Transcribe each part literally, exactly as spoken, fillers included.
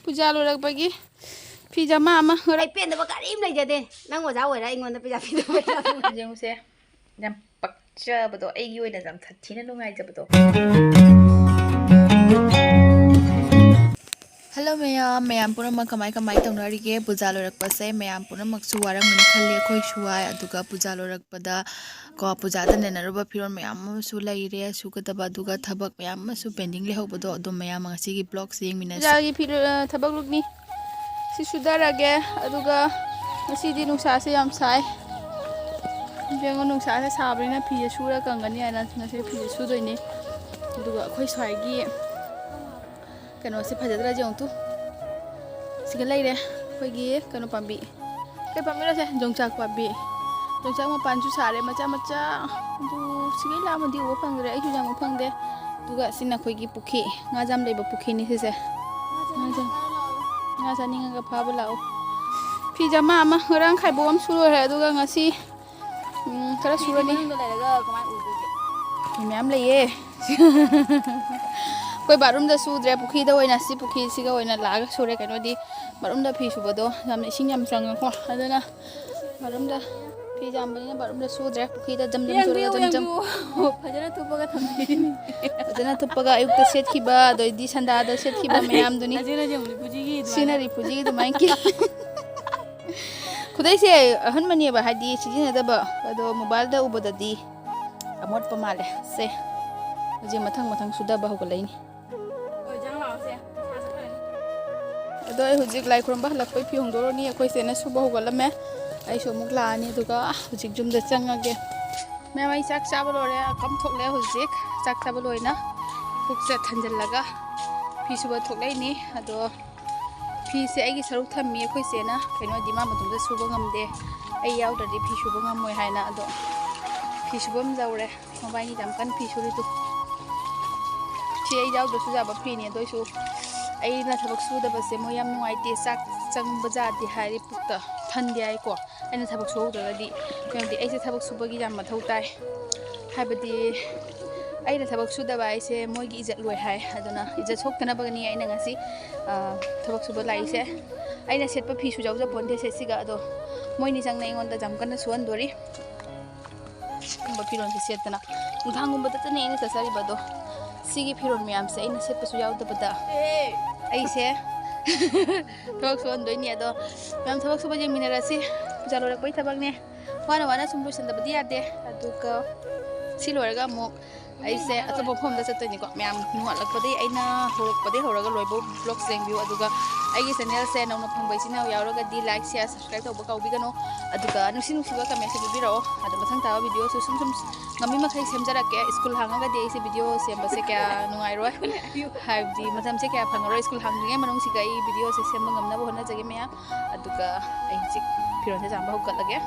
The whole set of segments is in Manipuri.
ꯄꯨꯖꯥ ꯂꯣꯏꯔꯛꯄꯒꯤ ꯐꯤ ꯖꯃꯥ ꯑꯃ ꯉꯔꯥꯡ ꯑꯩ ꯄꯦꯟꯗꯕ ꯀꯔꯤꯝ ꯂꯩꯖꯗꯦ꯫ ꯅꯪ ꯑꯣꯖꯥ ꯑꯣꯏꯔ ꯑꯩꯉꯣꯟꯗ ꯄꯩꯁꯥ ꯄꯤꯗꯕ ꯌꯥꯕ ꯌꯦꯡꯉꯨꯁꯦ꯫ ꯌꯥꯝ ꯄꯛꯆꯕꯗꯣ, ꯑꯩꯒꯤ ꯑꯣꯏꯅ ꯌꯥꯝ ꯁꯥꯊꯤꯅ ꯅꯨꯡꯉꯥꯏꯖꯕꯗꯣ꯫ ꯍꯜꯂꯣ ꯃꯌꯥꯝ, ꯃꯌꯥꯝ ꯄꯨꯝꯅꯃꯛ ꯀꯃꯥꯏ ꯀꯃꯥꯏ ꯇꯧꯅꯔꯤꯒꯦ? ꯄꯨꯖꯥ ꯂꯣꯏꯔꯛꯄꯁꯦ ꯃꯌꯥꯝ ꯄꯨꯝꯅꯃꯛꯁꯨ ꯋꯥꯔꯝꯒꯅꯤ ꯈꯜꯂꯤ, ꯑꯩꯈꯣꯏꯁꯨ ꯋꯥꯏ꯫ ꯑꯗꯨꯒ ꯄꯨꯖꯥ ꯂꯣꯏꯔꯛꯄꯗ ꯀꯣ, ꯄꯨꯖꯥꯗ ꯅꯩꯅꯔꯨꯕ ꯐꯤꯔꯣꯜ ꯃꯌꯥꯝ ꯑꯃꯁꯨ ꯂꯩꯔꯦ, ꯁꯨꯒꯗꯕ, ꯑꯗꯨꯒ ꯊꯕꯛ ꯃꯌꯥꯝ ꯑꯃꯁꯨ pending ꯂꯩꯍꯧꯕꯗꯣ, ꯑꯗꯨꯝ ꯃꯌꯥꯝ ꯉꯁꯤꯒꯤ vlogꯁꯦ ꯌꯦꯡꯃꯤꯟꯅꯁꯤ꯫ ꯄꯨꯖꯥꯒꯤ ꯐꯤꯔꯣꯜ, ꯑ, ꯊꯕꯛ lookꯅꯤ꯫ ꯁꯤ ꯁꯨꯗꯔꯒꯦ, ꯑꯗꯨꯒ ꯉꯁꯤꯗꯤ ꯅꯨꯡꯁꯥꯁꯦ ꯌꯥꯝ ꯁꯥꯏ꯫ ꯌꯦꯡꯉꯣ, ꯅꯨꯡꯁꯥꯁꯦ ꯁꯥꯕꯅꯤꯅ ꯐꯤꯁꯦ ꯁꯨꯔ ꯀꯪꯒꯅꯤ ꯍꯥꯏꯅ ꯉꯁꯤ ꯐꯤꯁꯦ ꯁꯨꯗꯣꯏꯅꯤ꯫ ꯑꯗꯨꯒ ꯑꯩꯈꯣꯏ ꯁ꯭ꯋꯥꯏꯒꯤ ꯀꯩꯅꯣꯁꯦ ꯐꯖꯗ꯭ꯔꯥ ꯌꯦꯡꯉꯨ ꯇꯨ꯫ ꯁꯤꯒ ꯂꯩꯔꯦ ꯑꯩꯈꯣꯏꯒꯤ ꯀꯩꯅꯣ ꯄꯥꯝꯕꯤ꯫ ꯀꯩ ꯄꯥꯝꯕꯤꯅꯣ ꯁꯦ? ꯌꯣꯡꯆꯥꯛ ꯄꯥꯝꯕꯤ꯫ ꯌꯣꯡꯆꯥꯛ ꯃꯄꯥꯟꯁꯨ ꯁꯥꯔꯦ ꯃꯆꯥ ꯃꯆꯥ꯫ ꯑꯗꯨ ꯁꯤꯒꯩ ꯂꯥꯝꯃꯗꯤ ꯎꯕ ꯐꯪꯗ꯭ꯔꯦ, ꯑꯩꯁꯨ ꯌꯥꯝ ꯎꯕ ꯐꯪꯗꯦ꯫ ꯑꯗꯨꯒ ꯁꯤꯅ ꯑꯩꯈꯣꯏꯒꯤ ꯄꯨꯈ꯭ꯔꯤ, ꯉꯥ ꯌꯥꯝ ꯂꯩꯕ ꯄꯨꯈ꯭ꯔꯤꯅꯤ ꯁꯤꯁꯦ꯫ ꯉꯥ ꯌꯥꯝ-, ꯉꯥ ꯆꯥꯅꯤꯡꯉꯒ ꯐꯥꯕ ꯂꯥꯛꯑꯣ꯫ ꯐꯤ ꯖꯃꯥ ꯑꯃ, ꯉꯔꯥꯡ ꯈꯥꯏꯕꯣꯛ ꯑꯃ ꯁꯨ ꯂꯣꯏꯈ꯭ꯔꯦ, ꯑꯗꯨꯒ ꯉꯁꯤ, ꯎꯝ, ꯈꯔ ꯁꯨꯔꯅꯤ꯫ ꯃꯅꯨꯡꯗ ꯂꯩꯔꯒ ꯀꯃꯥꯏꯅ ꯎꯗꯣꯏꯒꯦ? ꯐꯤ ꯃꯌꯥꯝ ꯂꯩꯌꯦ꯫ ꯑꯩꯈꯣꯏ ꯕꯥꯠꯔꯨꯝꯗ ꯁꯨꯗ꯭ꯔꯦ, ꯄꯨꯈ꯭ꯔꯤꯗ ꯑꯣꯏꯅ, ꯁꯤ ꯄꯨꯈ꯭ꯔꯤꯁꯤꯒ ꯑꯣꯏꯅ ꯂꯥꯛꯑꯒ ꯁꯨꯔꯦ꯫ ꯀꯩꯅꯣꯗꯤ ꯕꯥꯠꯔꯨꯝꯗ ꯐꯤ ꯁꯨꯕꯗꯣ ꯌꯥꯝꯅ ꯏꯁꯤꯡ ꯌꯥꯝ ꯆꯪꯉꯀꯣ, ꯑꯗꯨꯅ ꯕꯥꯠꯔꯨꯝꯗ ꯐꯤ ꯌꯥꯝꯕꯅꯤꯅ ꯕꯥꯠꯔꯨꯝꯗ ꯁꯨꯗ꯭ꯔꯦ, ꯄꯨꯈ꯭ꯔꯤꯗ ꯖꯝ ꯖꯝ ꯁꯨꯔꯒ ꯖꯝ ꯖꯝ꯫ ꯐꯖꯅ ꯊꯨꯞꯄꯒ ꯊꯝꯕꯤꯔꯤꯅꯤ꯫ ꯐꯖꯅ ꯊꯨꯞꯄꯒ ꯑꯌꯨꯛꯇ ꯁꯦꯠꯈꯤꯕ, ꯑꯗꯩꯗꯤ ꯁꯟꯗꯥꯗ ꯁꯦꯠꯈꯤꯕ ꯃꯌꯥꯝꯗꯨꯅꯤ꯫ ꯁꯤꯅ ꯔꯤꯐꯨꯖꯤꯒꯤ ꯑꯗꯨꯃꯥꯏꯅ ꯀꯤ-, ꯈꯨꯗꯩꯁꯦ ꯑꯍꯟꯕꯅꯦꯕ, ꯍꯥꯏꯗꯤ ꯁꯤꯖꯤꯟꯅꯗꯕ, ꯑꯗꯣ ꯃꯣꯕꯥꯏꯜꯗ ꯎꯕꯗꯗꯤ ꯑꯃꯣꯠꯄ ꯃꯥꯜꯂꯦ꯫ ꯁꯦ, ꯍꯧꯖꯤꯛ ꯃꯊꯪ ꯃꯊꯪ ꯁꯨꯗꯕ ꯍꯧꯒꯠꯂꯛꯏꯅꯤ꯫ ꯑꯗꯣ ꯑꯩ ꯍꯧꯖꯤꯛ ꯂꯥꯏ ꯈꯨꯔꯨꯝꯕ ꯍꯜꯂꯛꯄꯩ ꯐꯤ ꯍꯣꯡꯗꯣꯛꯎꯔꯅꯤ꯫ ꯑꯩꯈꯣꯏ ꯆꯦꯅ ꯁꯨꯕ ꯍꯧꯒꯠꯂꯝꯃꯦ, ꯑꯩꯁꯨ ꯑꯃꯨꯛ ꯂꯥꯛꯑꯅꯤ꯫ ꯑꯗꯨꯒ ꯍꯧꯖꯤꯛ ꯌꯨꯝꯗ ꯆꯪꯉꯒꯦ꯫ ꯃꯌꯥꯝ, ꯑꯩ ꯆꯥꯛ ꯆꯥꯕ ꯂꯣꯏꯔꯦ, ꯀꯝ ꯊꯣꯛꯂꯦ ꯍꯧꯖꯤꯛ꯫ ꯆꯥꯛ ꯆꯥꯕ ꯂꯣꯏꯅ ꯄꯨꯛꯁꯦ ꯊꯟꯖꯜꯂꯒ ꯐꯤ ꯁꯨꯕ ꯊꯣꯛꯂꯛꯏꯅꯤ꯫ ꯑꯗꯣ ꯐꯤꯁꯦ ꯑꯩꯒꯤ ꯁꯔꯨꯛ ꯊꯝꯃꯤ ꯑꯩꯈꯣꯏ ꯆꯦꯅ, ꯀꯩꯅꯣꯗꯤ ꯃꯥ ꯃꯇꯣꯝꯇ ꯁꯨꯕ ꯉꯝꯗꯦ, ꯑꯩ ꯌꯥꯎꯗ꯭ꯔꯗꯤ ꯐꯤ ꯁꯨꯕ ꯉꯝꯃꯣꯏ ꯍꯥꯏꯅ꯫ ꯑꯗꯣ ꯐꯤ ꯁꯨꯕꯝ ꯌꯧꯔꯦ꯫ ꯃꯕꯥꯏꯅꯤ ꯌꯥꯝ ꯀꯟꯅ ꯐꯤ ꯁꯨꯔꯤꯗꯨ꯫ ꯁꯤ ꯑꯩ ꯌꯥꯎꯗ꯭ꯔꯁꯨ ꯌꯥꯕ ꯐꯤꯅꯤ, ꯑꯗꯨ ꯑꯣꯏꯁꯨ ꯑꯩꯅ ꯊꯕꯛ ꯁꯨꯗꯕꯁꯦ ꯃꯣꯏ ꯌꯥꯝ ꯅꯨꯡꯉꯥꯏꯇꯦ, ꯆꯥꯛ ꯆꯪꯕ ꯌꯥꯗꯦ ꯍꯥꯏꯔꯤ, ꯄꯨꯛꯇ ꯊꯟꯗꯦ ꯍꯥꯏꯀꯣ꯫ ꯑꯩꯅ ꯊꯕꯛ ꯁꯨꯍꯧꯗ꯭ꯔꯒꯗꯤ, ꯀꯩꯅꯣꯗꯤ, ꯑꯩꯁꯦ ꯊꯕꯛ ꯁꯨꯕꯒꯤ ꯌꯥꯝ ꯃꯊꯧ ꯇꯥꯏ꯫ ꯍꯥꯏꯕꯗꯤ ꯑꯩꯅ ꯊꯕꯛ ꯁꯨꯗꯕ ꯍꯥꯏꯁꯦ ꯃꯣꯏꯒꯤ ꯏꯖꯠ ꯂꯣꯏ ꯍꯥꯏ꯫ ꯑꯗꯨꯅ ꯏꯖꯠ ꯁꯣꯛꯇꯅꯕꯒꯤꯅꯤ ꯑꯩꯅ ꯉꯁꯤ, ꯑ, ꯊꯕꯛ ꯁꯨꯕ ꯂꯥꯛꯏꯁꯦ꯫ ꯑꯩꯅ ꯁꯦꯠꯄ ꯐꯤꯁꯨ ꯌꯥꯎꯖꯄꯣꯟꯇꯦ ꯁꯦꯠꯁꯤꯒ꯫ ꯑꯗꯣ ꯃꯣꯏꯅꯤ ꯆꯪꯅ ꯑꯩꯉꯣꯟꯗ ꯌꯥꯝ ꯀꯟꯅ ꯁꯨꯍꯟꯗꯣꯔꯤ꯫ ꯁꯤꯒꯨꯝꯕ ꯐꯤꯔꯣꯜꯁꯦ ꯁꯦꯠꯇꯅ ꯅꯨꯡꯗꯥꯡꯒꯨꯝꯕꯗꯇꯅꯦ ꯑꯩꯅ ꯆꯠꯆꯔꯤꯕ꯫ ꯑꯗꯣ ꯁꯤꯒꯤ ꯐꯤꯔꯣꯜ ꯃꯌꯥꯝꯁꯦ ꯑꯩꯅ ꯁꯦꯠꯄꯁꯨ ꯌꯥꯎꯗꯕꯗ ꯑꯩꯁꯦ ꯊꯕꯛ ꯁꯨꯍꯟꯗꯣꯏꯅꯤ꯫ ꯑꯗꯣ ꯃꯌꯥꯝ ꯊꯕꯛ ꯁꯨꯕ ꯌꯦꯡꯃꯤꯟꯅꯔꯁꯤ꯫ ꯄꯩꯁꯥ ꯂꯣꯏꯔꯛꯄꯩ ꯊꯕꯛꯅꯦ꯫ ꯋꯥꯅ ꯋꯥꯅ ꯁꯨꯝ ꯂꯣꯏꯁꯤꯟꯗꯕꯗꯤ ꯌꯥꯗꯦ꯫ ꯑꯗꯨꯒ ꯁꯤ ꯂꯣꯏꯔꯒ ꯑꯃꯨꯛ ꯑꯩꯁꯦ ꯑꯇꯣꯞꯄ ꯃꯐꯝꯗ ꯆꯠꯇꯣꯏꯅꯤꯀꯣ꯫ ꯃꯌꯥꯝ ꯅꯣꯡꯉꯥꯜꯂꯛꯄꯗꯒꯤ, ꯑꯩꯅ ꯍꯧꯔꯛꯄꯗꯒꯤ ꯍꯧꯔꯒ ꯂꯣꯏꯕ vlogs ꯌꯦꯡꯕꯤꯌꯨ꯫ ꯑꯗꯨꯒ ꯑꯩꯒꯤ channelꯁꯦ ꯅꯧꯅ ꯐꯪꯕ ꯏꯆꯤꯟ ꯏꯅꯥꯎ ꯌꯥꯎꯔꯒꯗꯤ like, share, subscribe ꯇꯧꯕ ꯀꯥꯎꯕꯤꯒꯅꯨ꯫ ꯑꯗꯨꯒ ꯅꯨꯡꯁꯤ ꯅꯨꯡꯁꯤꯕ commentꯁꯨ ꯄꯤꯕꯤꯔꯛꯑꯣ꯫ ꯑꯗꯣ ꯃꯊꯪ ꯇꯥꯕ videoꯁꯨ ꯁꯨꯝ ꯁꯨꯝ ꯉꯝꯃꯤ ꯃꯈꯩ ꯁꯦꯝꯖꯔꯛꯀꯦ꯫ ꯁ꯭ꯀꯨꯜ ꯍꯥꯡꯉꯒꯗꯤ ꯑꯩꯁꯦ video ꯁꯦꯝꯕꯁꯦ ꯀꯌꯥ ꯅꯨꯡꯉꯥꯏꯔꯣꯏ, ꯍꯥꯏꯕꯗꯤ ꯃꯇꯝꯁꯦ ꯀꯌꯥ ꯐꯪꯉꯔꯣꯏ꯫ ꯁ꯭ꯀꯨꯜ ꯍꯥꯡꯗ꯭ꯔꯤꯉꯩ ꯃꯅꯨꯡꯁꯤꯗ ꯑꯩ videoꯁꯦ ꯁꯦꯝꯕ ꯉꯝꯅꯕ ꯍꯣꯠꯅꯖꯒꯦ ꯃꯌꯥꯝ꯫ ꯑꯗꯨꯒ ꯑꯩ ꯍꯧꯖꯤꯛ ꯐꯤꯔꯣꯜꯁꯦ ꯆꯥꯝꯕ ꯍꯧꯒꯠꯂꯒꯦ꯫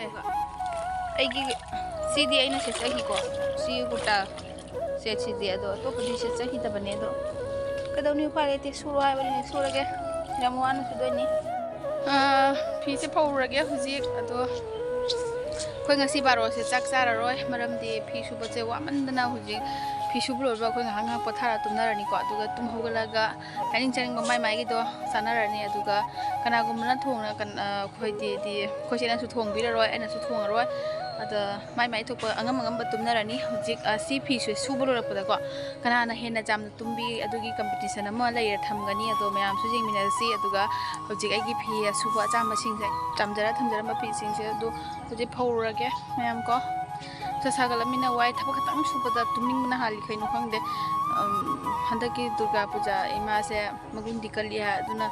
ꯑꯦ, ꯑꯩꯒꯤ ꯁꯤꯗꯤ ꯑꯩꯅ ꯁꯦꯠꯆꯈꯤꯀꯣ꯫ ꯁꯤ ꯀꯨꯔꯇꯥ ꯁꯦꯠꯁꯤꯗꯤ, ꯑꯗꯣ ꯑꯇꯣꯞꯄꯗꯤ ꯁꯦꯠꯆꯈꯤꯗꯕꯅꯦ꯫ ꯑꯗꯣ ꯀꯩꯗꯧꯅꯤ, ꯎꯄꯥꯏ ꯂꯩꯇꯦ, ꯁꯨꯔꯣ ꯍꯥꯏꯕꯅꯤꯅ ꯁꯨꯔꯒꯦ꯫ ꯌꯥꯝ ꯋꯥꯅ ꯁꯨꯗꯣꯏꯅꯤ꯫ ꯑꯥ, ꯐꯤꯁꯦ ꯐꯧꯔꯨꯔꯒꯦ ꯍꯧꯖꯤꯛ꯫ ꯑꯗꯣ ꯑꯩꯈꯣꯏ ꯉꯁꯤ ꯕꯥꯔꯣꯁꯦ ꯆꯥꯛ ꯆꯥꯔꯔꯣꯏ, ꯃꯔꯝꯗꯤ ꯐꯤ ꯁꯨꯕꯁꯦ ꯋꯥꯃꯟꯗꯅ ꯍꯧꯖꯤꯛ ꯐꯤ ꯁꯨꯕ ꯂꯣꯏꯕ ꯑꯩꯈꯣꯏ ꯉꯥꯏꯍꯥꯛ ꯉꯥꯏꯍꯥꯛ ꯄꯣꯊꯥꯔ ꯇꯨꯝꯅꯔꯅꯤꯀꯣ꯫ ꯑꯗꯨꯒ ꯇꯨꯝ ꯍꯧꯒꯠꯂꯒ ꯆꯥꯅꯤꯡ ꯆꯥꯅꯤꯡꯕ ꯃꯥꯏ ꯃꯥꯏꯒꯤꯗꯣ ꯆꯥꯅꯔꯅꯤ꯫ ꯑꯗꯨꯒ ꯀꯅꯥꯒꯨꯝꯕꯅ ꯊꯣꯡꯅ ꯀꯟ-, ꯑ, ꯑꯩꯈꯣꯏꯗꯤ, ꯗꯤ, ꯑꯩꯈꯣꯏ ꯆꯦꯅꯁꯨ ꯊꯣꯡꯕꯤꯔꯔꯣꯏ, ꯑꯩꯅꯁꯨ ꯊꯣꯡꯉꯔꯣꯏ꯫ ꯑꯗ ꯃꯥꯏ ꯃꯥꯏ ꯊꯣꯛꯄ ꯑꯉꯝ ꯑꯉꯝꯕ ꯇꯨꯝꯅꯔꯅꯤ꯫ ꯍꯧꯖꯤꯛ, ꯑ, ꯁꯤ ꯐꯤꯁꯦ ꯁꯨꯕ ꯂꯣꯏꯔꯛꯄꯗꯀꯣ ꯀꯅꯥꯅ ꯍꯦꯟꯅ ꯆꯥꯝꯅ ꯇꯨꯝꯕꯤ ꯑꯗꯨꯒꯤ competition ꯑꯃ ꯂꯩꯔ ꯊꯝꯒꯅꯤ꯫ ꯑꯗꯣ ꯃꯌꯥꯝꯁꯨ ꯌꯦꯡꯃꯤꯟꯅꯔꯁꯤ꯫ ꯑꯗꯨꯒ ꯍꯧꯖꯤꯛ ꯑꯩꯒꯤ ꯐꯤ ꯑꯁꯨꯕ ꯑꯆꯥꯝꯕꯁꯤꯡꯁꯦ ꯆꯥꯝꯖꯔ ꯊꯝꯖꯔꯝꯕ ꯐꯤꯁꯤꯡꯁꯦ ꯑꯗꯨ ꯍꯧꯖꯤꯛ ꯐꯧꯔꯨꯔꯒꯦ ꯃꯌꯥꯝ ꯀꯣ꯫ ꯅꯨꯡꯁꯥ ꯁꯥꯒꯠꯂꯃꯤꯅ ꯋꯥꯏ, ꯊꯕꯛ ꯈꯤꯇꯪ ꯁꯨꯕꯗ ꯇꯨꯝꯅꯤꯡꯕꯅ ꯍꯥꯜꯂꯤ, ꯀꯩꯅꯣ ꯈꯪꯗꯦ꯫ ꯑꯝ, ꯍꯟꯗꯛꯀꯤ ꯗꯨꯔꯒꯥ ꯄꯨꯖꯥ ꯏꯃꯥꯁꯦ ꯃꯒꯨꯟꯗꯤ ꯀꯜꯂꯤ ꯍꯥꯏ, ꯑꯗꯨꯅ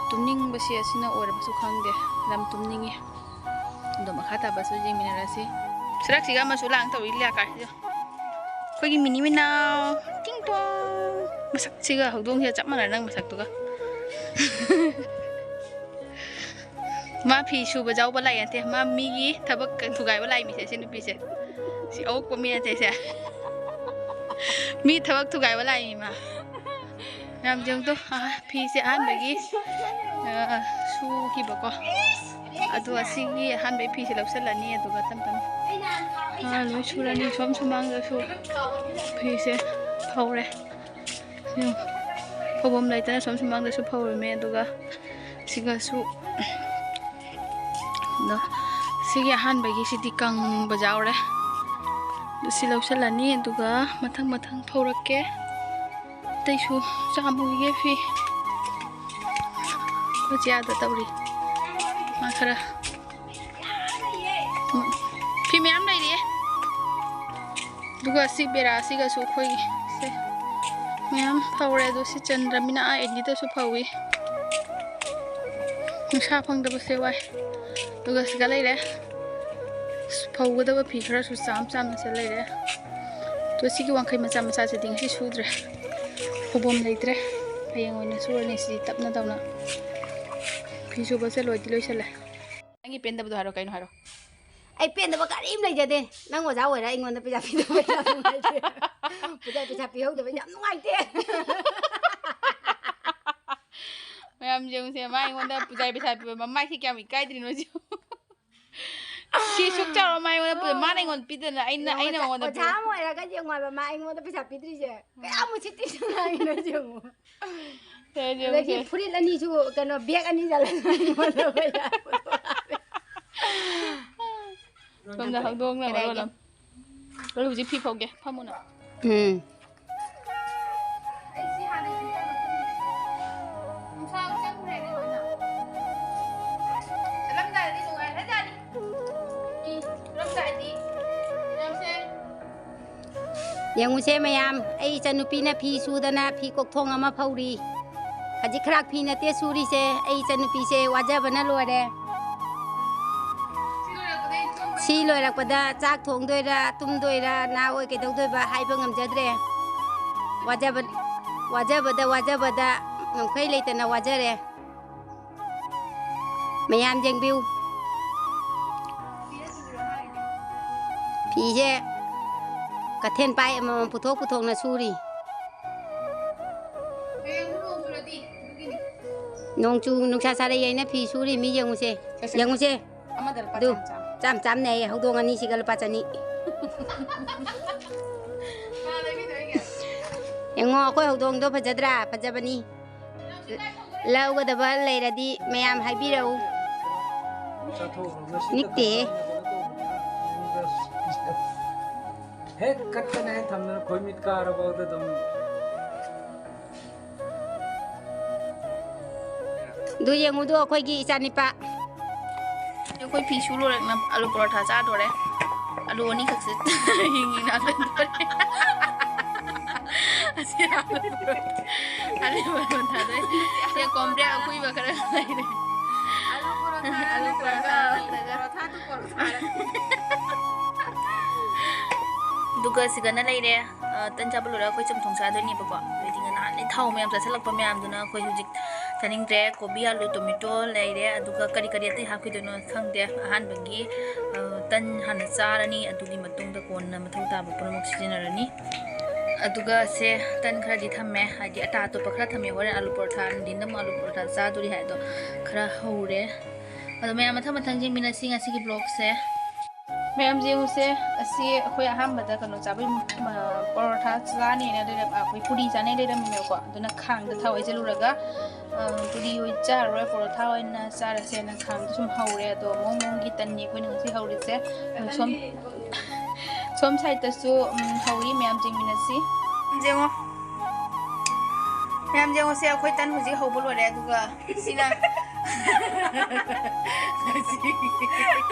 ꯇꯨꯝꯅꯤꯡꯕꯁꯦ ꯑꯁꯤꯅ ꯑꯣꯏꯔꯕꯁꯨ ꯈꯪꯗꯦ, ꯌꯥꯝ ꯇꯨꯝꯅꯤꯡꯉꯤ꯫ ꯑꯗꯣ ꯃꯈꯥ ꯇꯥꯕꯁꯨ ꯌꯦꯡꯃꯤꯟꯅꯔꯁꯤ꯫ ꯁꯔꯛꯁꯤꯒ ꯑꯃꯁꯨ ꯂꯥꯡ ꯇꯧꯔꯤ ꯂꯤꯂꯥ ꯀꯥꯏꯁꯤꯗ꯫ ꯑꯩꯈꯣꯏꯒꯤ ꯃꯤꯅꯤ ꯃꯤꯅꯥꯎ ꯇꯤꯡ ꯇꯣꯡ꯫ ꯃꯁꯛꯁꯤꯒ ꯍꯧꯗꯣꯡꯁꯤꯒ ꯆꯞ ꯃꯥꯟꯅꯔꯦ, ꯅꯪ ꯃꯁꯛꯇꯨꯒ꯫ ꯃꯥ ꯐꯤ ꯁꯨꯕ ꯌꯥꯎꯕ ꯂꯥꯛꯏ ꯅꯠꯇꯦ, ꯃꯥ ꯃꯤꯒꯤ ꯊꯕꯛ ꯊꯨꯒꯥꯏꯕ ꯂꯥꯛꯏ ꯃꯤꯁꯦ, ꯁꯤ ꯅꯨꯄꯤꯁꯦ꯫ ꯁꯤ ꯑꯑꯣꯛꯄ ꯃꯤ ꯅꯠꯇꯦ ꯁꯦ꯫ ꯃꯤ ꯊꯕꯛ ꯊꯨꯒꯥꯏꯕ ꯂꯥꯛꯏ ꯃꯥ꯫ ꯃꯌꯥꯝ ꯌꯦꯡꯗꯣ, ꯑꯥ, ꯐꯤꯁꯦ ꯑꯍꯥꯟꯕꯒꯤ, ꯑꯥ, ꯁꯨꯈꯤꯕꯀꯣ꯫ ꯑꯗꯣ ꯑꯁꯤꯒꯤ ꯑꯍꯥꯟꯕꯒꯤ ꯐꯤꯁꯦ ꯂꯧꯁꯜꯂꯅꯤ, ꯑꯗꯨꯒ ꯇꯞ ꯇꯞꯅ ꯑꯥ, ꯂꯣꯏ ꯁꯨꯔꯅꯤ꯫ ꯁꯣꯝ ꯁꯨꯃꯥꯡꯗꯁꯨ ꯐꯤꯁꯦ ꯐꯧꯔꯦ꯫ ꯌꯦꯡꯉꯨ, ꯐꯧꯐꯝ ꯂꯩꯇꯅ ꯁꯣꯝ ꯁꯨꯃꯥꯡꯗꯁꯨ ꯐꯧꯔꯝꯃꯦ꯫ ꯑꯗꯨꯒ ꯁꯤꯒꯁꯨ, ꯑꯗꯣ ꯁꯤꯒꯤ ꯑꯍꯥꯟꯕꯒꯤꯁꯤꯗꯤ ꯀꯪꯕ ꯌꯥꯎꯔꯦ꯫ ꯑꯗꯨ ꯁꯤ ꯂꯧꯁꯤꯜꯂꯅꯤ, ꯑꯗꯨꯒ ꯃꯊꯪ ꯃꯊꯪ ꯐꯧꯔꯛꯀꯦ꯫ ꯑꯇꯩꯁꯨ ꯆꯥꯝꯃꯨꯈꯤꯒꯦ ꯐꯤ꯫ ꯑꯩꯈꯣꯏ ꯆꯦ ꯑꯥꯗ ꯇꯧꯔꯤ꯫ ꯃꯥ ꯈꯔ, ꯎꯝ, ꯐꯤ ꯃꯌꯥꯝ ꯂꯩꯔꯤꯌꯦ꯫ ꯑꯗꯨꯒ ꯁꯤ ꯕꯦꯔꯥꯁꯤꯒꯁꯨ ꯑꯩꯈꯣꯏꯒꯤ ꯁꯦ ꯃꯌꯥꯝ ꯐꯧꯔꯦ꯫ ꯑꯗꯣ ꯁꯤ ꯆꯟꯗ꯭ꯔꯃꯤꯅ ꯑꯥ ꯑꯦꯟꯗꯤꯗꯁꯨ ꯐꯧꯏ꯫ ꯅꯨꯡꯁꯥ ꯐꯪꯗꯕꯁꯦ ꯋꯥꯏ꯫ ꯑꯗꯨꯒ ꯁꯤꯒ ꯂꯩꯔꯦ꯫ ꯐꯧꯒꯗꯕ ꯐꯤ ꯈꯔꯁꯨ ꯆꯥꯝ ꯆꯥꯝꯅ ꯁꯤꯗ ꯂꯩꯔꯦ꯫ ꯑꯗꯣ ꯁꯤꯒꯤ ꯋꯥꯡꯈꯩ ꯃꯆꯥ ꯃꯆꯥꯁꯤꯗꯤ ꯉꯁꯤ ꯁꯨꯗ꯭ꯔꯦ꯫ ꯐꯧꯐꯝ ꯂꯩꯇ꯭ꯔꯦ꯫ ꯍꯌꯦꯡ ꯑꯣꯏꯅ ꯁꯨꯔꯅꯤ ꯁꯤꯗꯤ ꯇꯞꯅ ꯇꯧꯅ꯫ ꯐꯤ ꯁꯨꯕꯁꯦ ꯂꯣꯏꯗꯤ ꯂꯣꯏꯁꯜꯂꯦ꯫ ꯅꯪꯒꯤ ꯄꯦꯟꯗꯕꯗꯣ ꯍꯥꯏꯔꯣ, ꯀꯩꯅꯣ ꯍꯥꯏꯔꯣ? ꯑꯩ ꯄꯦꯟꯗꯕ ꯀꯔꯤꯝ ꯂꯩꯖꯗꯦ꯫ ꯅꯪ ꯑꯣꯖꯥ ꯑꯣꯏꯔ ꯑꯩꯉꯣꯟꯗ ꯄꯩꯁꯥ ꯄꯤꯗꯕ ꯌꯥꯝ ꯅꯨꯡꯉꯥꯏꯇꯦ꯫ ꯄꯩꯁꯥ ꯄꯩꯁꯥ ꯄꯤꯍꯧꯗꯕ ꯌꯥꯝ ꯅꯨꯡꯉꯥꯏꯇꯦ꯫ ꯃꯌꯥꯝ ꯌꯦꯡꯉꯨꯁꯦ, ꯃꯥ ꯑꯩꯉꯣꯟꯗ ꯄꯨꯖꯥꯒꯤ ꯄꯩꯁꯥ ꯄꯤꯕ ꯃꯃꯥꯏꯁꯦ ꯀꯌꯥꯝ ꯏꯀꯥꯏꯗ꯭ꯔꯤꯅꯣ ꯁꯤ꯫ ꯁꯤ ꯁꯨꯛ ꯆꯥꯎꯔ ꯃꯥ ꯑꯩꯉꯣꯟꯗ ꯄꯨ-, ꯃꯥꯅ ꯑꯩꯉꯣꯟꯗ ꯄꯤꯗꯅ ꯑꯩꯅ, ꯑꯩꯅ ꯌꯦꯡꯉꯣ, ꯃꯉꯣꯟꯗ ꯑꯣꯖꯥ ꯄꯤꯔꯛ- ꯑꯃ ꯑꯣꯏꯔꯒ ꯌꯦꯡꯉꯣ ꯍꯥꯏꯕ, ꯃꯥ ꯑꯩꯉꯣꯟꯗ ꯄꯩꯁꯥ ꯄꯤꯗ꯭ꯔꯤꯁꯦ ꯀꯌꯥꯝ ꯎꯁꯤꯠꯇ꯭ꯔꯤꯅꯣ ꯉꯥꯡꯉꯤꯅꯣ ꯌꯦꯡꯉꯣ꯫ ꯁꯦ, ꯌꯦꯡꯉꯨꯁꯦ꯫ ꯑꯗꯒꯤ ꯐꯨꯔꯤꯠ ꯑꯅꯤꯁꯨ ꯀꯩꯅꯣ ꯕꯦꯒ ꯑꯅꯤ ꯆꯜꯂꯒ ꯑꯩꯉꯣꯟꯗ ꯄꯩꯁꯥ ꯄꯨꯊꯣꯔꯛꯑꯦ꯫ ꯁꯣꯝꯗ ꯍꯧꯗꯣꯡꯅ ꯀꯩꯗꯧꯔꯒꯦ? ꯃꯔꯣꯜ ꯑꯃ꯫ ꯑꯩ ꯍꯧꯖꯤꯛ ꯐꯤ ꯐꯧꯒꯦ, ꯐꯝꯃꯨꯅ꯫ ꯎꯝ꯫ ꯆꯠꯂꯝꯗꯥꯏꯗꯗꯤ ꯅꯨꯡꯉꯥꯏꯈ꯭ꯔꯖꯥꯠꯅꯤ꯫ ꯎꯝ, ꯆꯠꯂꯝꯗꯥꯏꯗꯤ ꯃꯌꯥꯝꯁꯦ꯫ ꯌꯦꯡꯉꯨꯁꯦ ꯃꯌꯥꯝ, ꯑꯩ ꯏꯆꯟꯅꯨꯄꯤꯅ ꯐꯤ ꯁꯨꯗꯅ ꯐꯤ ꯀꯣꯛꯊꯣꯡ ꯑꯃ ꯐꯧꯔꯤ꯫ ꯈꯖꯤꯛ ꯈꯔꯥꯛ ꯐꯤ ꯅꯠꯇꯦ ꯁꯨꯔꯤꯁꯦ, ꯑꯩ ꯏꯆꯟꯅꯨꯄꯤꯁꯦ ꯋꯥꯖꯕꯅ ꯂꯣꯏꯔꯦ꯫ ꯁꯤ ꯂꯣꯏꯔꯛꯄꯗ ꯆꯥꯛ ꯊꯣꯡꯗꯣꯏꯔꯥ, ꯇꯨꯝꯗꯣꯏꯔꯥ, ꯅꯍꯥ ꯑꯣꯏ ꯀꯩꯗꯧꯗꯣꯏꯕ ꯍꯥꯏꯕ ꯉꯝꯖꯗ꯭ꯔꯦ꯫ ꯋꯥꯖꯕ-, ꯋꯥꯖꯕꯗ, ꯋꯥꯖꯕꯗ ꯉꯝꯈꯩ ꯂꯩꯇꯅ ꯋꯥꯖꯔꯦ꯫ ꯃꯌꯥꯝ ꯌꯦꯡꯕꯤꯌꯨ꯫ ꯐꯤꯁꯦ ꯀꯊꯦꯟ ꯄꯥꯏ ꯑꯃꯃꯝ ꯄꯨꯊꯣꯛ ꯄꯨꯊꯣꯛꯅ ꯁꯨꯔꯤ꯫ ꯅꯣꯡ ꯆꯨ-, ꯅꯨꯡꯁꯥ ꯁꯥꯔꯛꯑꯦꯅ ꯐꯤ ꯁꯨꯔꯤ ꯃꯤ ꯌꯦꯡꯉꯨꯁꯦ꯫ ꯌꯦꯡꯉꯨꯁꯦ꯫ ꯑꯃꯗ ꯂꯨꯄꯥ ꯑꯗꯨ꯫ ꯆꯥꯝ ꯆꯥꯝ꯫ ꯆꯥꯝ ꯆꯥꯝꯅꯦ ꯑꯩ ꯍꯧꯗꯣꯡ ꯑꯅꯤꯁꯤꯒ ꯂꯨꯄꯥ ꯆꯅꯤ꯫ ꯌꯦꯡꯉꯣ, ꯑꯩꯈꯣꯏ ꯍꯧꯗꯣꯡꯗꯣ ꯐꯖꯗ꯭ꯔꯥ? ꯐꯖꯕꯅꯤ꯫ ꯂꯧꯒꯗꯕ ꯂꯩꯔꯗꯤ ꯃꯌꯥꯝ ꯍꯥꯏꯕꯤꯔꯛꯎ꯫ ꯅꯤꯛꯇꯦ꯫ ꯍꯦꯛ ꯀꯠꯇꯅ ꯍꯦꯛ ꯊꯝꯗꯅ ꯈꯣꯏ ꯃꯤꯠ ꯀꯥꯔꯕꯧꯗ ꯑꯗꯨꯝ꯫ ꯑꯗꯨ ꯌꯦꯡꯉꯨꯗꯣ ꯑꯩꯈꯣꯏꯒꯤ ꯏꯆꯥꯅꯤꯄꯥ꯫ ꯑꯩꯈꯣꯏ ꯐꯤ ꯁꯨ ꯂꯣꯏꯔꯛꯅ ꯑꯂꯨ ꯄꯔꯣꯊꯥ ꯆꯥꯗꯣꯔꯦ꯫ ꯑꯂꯨ ꯑꯅꯤꯈꯛꯁꯦ ꯍꯤꯡꯉꯤꯅ ꯂꯣꯏꯗꯣꯔꯦ꯫ ꯑꯁꯤ ꯑꯂꯨ ꯄꯔꯣꯊꯥ꯫ ꯑꯂꯨ ꯄꯔꯣꯊꯥꯗꯣ ꯁꯤ ꯀꯣꯝꯄ꯭ꯔꯦꯛ ꯑꯀꯨꯏꯕ ꯈꯔ ꯂꯩꯔꯦ꯫ ꯑꯂꯨ ꯄꯔꯣꯊꯥ ꯑꯗꯨꯒ ꯁꯤꯗꯅ ꯂꯩꯔꯦ꯫ ꯑ, ꯇꯟ ꯆꯥꯕ ꯂꯣꯏꯔꯒ ꯑꯩꯈꯣꯏ ꯆꯝꯊꯣꯡ ꯆꯥꯗꯣꯏꯅꯦꯕꯀꯣ꯫ ꯑꯗꯨꯗꯤ ꯅꯍꯥꯟꯗꯩ ꯊꯥꯎ ꯃꯌꯥꯝ ꯆꯥꯁꯤꯜꯂꯛꯄ ꯃꯌꯥꯝꯗꯨꯅ ꯑꯩꯈꯣꯏ ꯍꯧꯖꯤꯛ ꯆꯥꯅꯤꯡꯗ꯭ꯔꯦ꯫ ꯀꯣꯕꯤ, ꯑꯂꯨ, ꯇꯣꯃꯦꯇꯣ ꯂꯩꯔꯦ꯫ ꯑꯗꯨꯒ ꯀꯔꯤ ꯀꯔꯤ ꯑꯇꯩ ꯍꯥꯞꯈꯤꯗꯣꯏꯅꯣ ꯈꯪꯗꯦ꯫ ꯑꯍꯥꯟꯕꯒꯤ, ꯑ, ꯇꯟ ꯍꯥꯟꯅ ꯆꯥꯔꯅꯤ꯫ ꯑꯗꯨꯒꯤ ꯃꯇꯨꯡꯗ ꯀꯣꯟꯅ ꯃꯊꯧ ꯇꯥꯕ ꯄꯨꯝꯅꯃꯛ ꯁꯤꯖꯤꯟꯅꯔꯅꯤ꯫ ꯑꯗꯨꯒ ꯁꯦ ꯇꯟ ꯈꯔꯗꯤ ꯊꯝꯃꯦ꯫ ꯍꯥꯏꯗꯤ ꯑꯇꯥ ꯑꯇꯣꯞꯄ ꯈꯔ ꯊꯝꯃꯦ꯫ ꯍꯣꯔꯦꯟ ꯑꯂꯨ ꯄꯔꯣꯊꯥ, ꯅꯨꯡꯊꯤꯟꯗ ꯑꯃꯨꯛ ꯑꯂꯨ ꯄꯔꯣꯊꯥ ꯆꯥꯗꯣꯔꯤ ꯍꯥꯏ꯫ ꯑꯗꯣ ꯈꯔ ꯍꯧꯔꯦ꯫ ꯑꯗꯣ ꯃꯌꯥꯝ ꯃꯊꯪ ꯃꯊꯪ ꯌꯦꯡꯃꯤꯟꯅꯁꯤ ꯉꯁꯤꯒꯤ vlogꯁꯦ꯫ ꯃꯌꯥꯝ ꯌꯦꯡꯉꯨꯁꯦ, ꯑꯁꯤ ꯑꯩꯈꯣꯏ ꯑꯍꯥꯟꯕꯗ ꯀꯩꯅꯣ ꯆꯥꯕꯩ, ꯑ, ꯄꯔꯣꯊꯥ ꯆꯥꯅꯦꯅ ꯂꯩꯔꯝ-, ꯑ, ꯑꯩꯈꯣꯏ ꯄꯨꯔꯤ ꯆꯥꯅꯩ ꯂꯩꯔꯝꯃꯦꯕꯀꯣ꯫ ꯑꯗꯨꯅ ꯈꯥꯡꯗ ꯊꯥꯎ ꯍꯩꯖꯤꯜꯂꯨꯔꯒ, ꯑ, ꯄꯨꯔꯤ ꯑꯣꯏ ꯆꯥꯔꯔꯣꯏ, ꯄꯔꯣꯊꯥ ꯑꯣꯏꯅ ꯆꯥꯔꯁꯦꯅ ꯈꯥꯡꯗ ꯁꯨꯝ ꯍꯧꯔꯦ꯫ ꯑꯗꯣ ꯃꯑꯣꯡ ꯃꯑꯣꯡꯒꯤ ꯇꯟꯅꯤ ꯑꯩꯈꯣꯏꯅ ꯉꯁꯤ ꯍꯧꯔꯤꯁꯦ꯫ ꯑ, ꯁꯣꯝ, ꯁꯣꯝ sideꯇꯁꯨ, ꯎꯝ, ꯍꯧꯔꯤ, ꯃꯌꯥꯝ ꯌꯦꯡꯃꯤꯟꯅꯁꯤ꯫ ꯌꯦꯡꯉꯣ꯫ ꯃꯌꯥꯝ ꯌꯦꯡꯉꯨꯁꯦ, ꯑꯩꯈꯣꯏ ꯇꯟ ꯍꯧꯖꯤꯛ ꯍꯧꯕ ꯂꯣꯏꯔꯦ, ꯑꯗꯨꯒ ꯁꯤꯅ ꯉꯁꯤꯒꯤ,